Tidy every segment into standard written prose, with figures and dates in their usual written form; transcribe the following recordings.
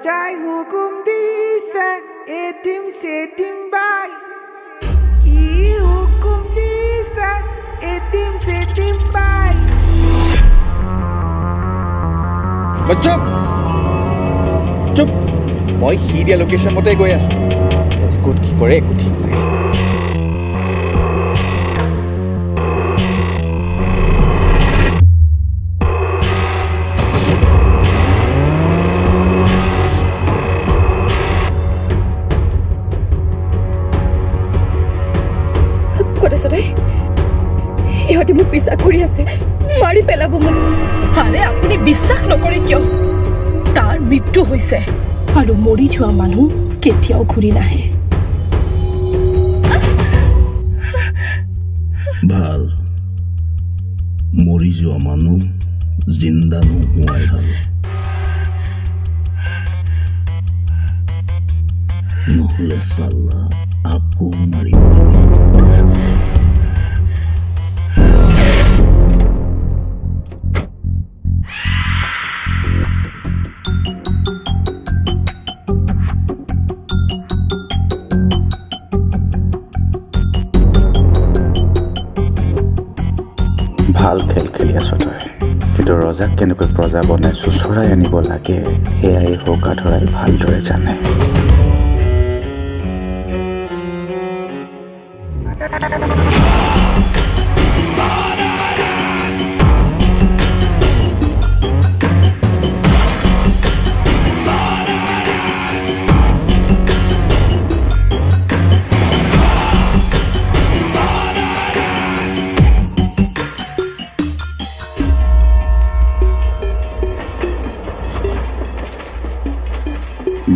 ৰজাই হুকুম দিছে এটিম চেটিম বাই, কি হুকুম দিছে এটিম চেটিম বাই। চুপ চুপ, মই সি দিয়া লোকেশ্যন মতে গৈ আছো। ক'ত কি কৰে একো ঠিক নাই। ক'ত আছ তই? ইহঁতে মোক পিছা কৰি আছে, মাৰি পেলাব মোক। আৰে আপুনি বিশ্বাস নকৰে কিয়? তাৰ মৃত্যু হৈছে আৰু মৰি যোৱা মানুহ কেতিয়াও ঘূৰি নাহে। ভাল, মৰি যোৱা মানুহ জিন্দা নোহোৱাই ভাল। নহ'লে চাল্লা আকৌ মাৰিব লাগিব। ভাল খেল খেলি আছ তই, কিন্তু ৰজাক কেনেকৈ প্ৰজা বনাই চোঁচৰাই আনিব লাগে সেয়াই হৌকা ধৰাই ভালদৰে জানে।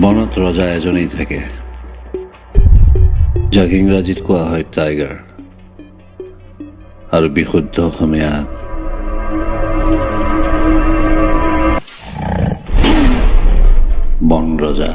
বনত ৰজা এজনেই থাকে, যাক ইংৰাজীত কোৱা হয় টাইগাৰ আৰু বিশুদ্ধ অসমীয়াত বন ৰজা।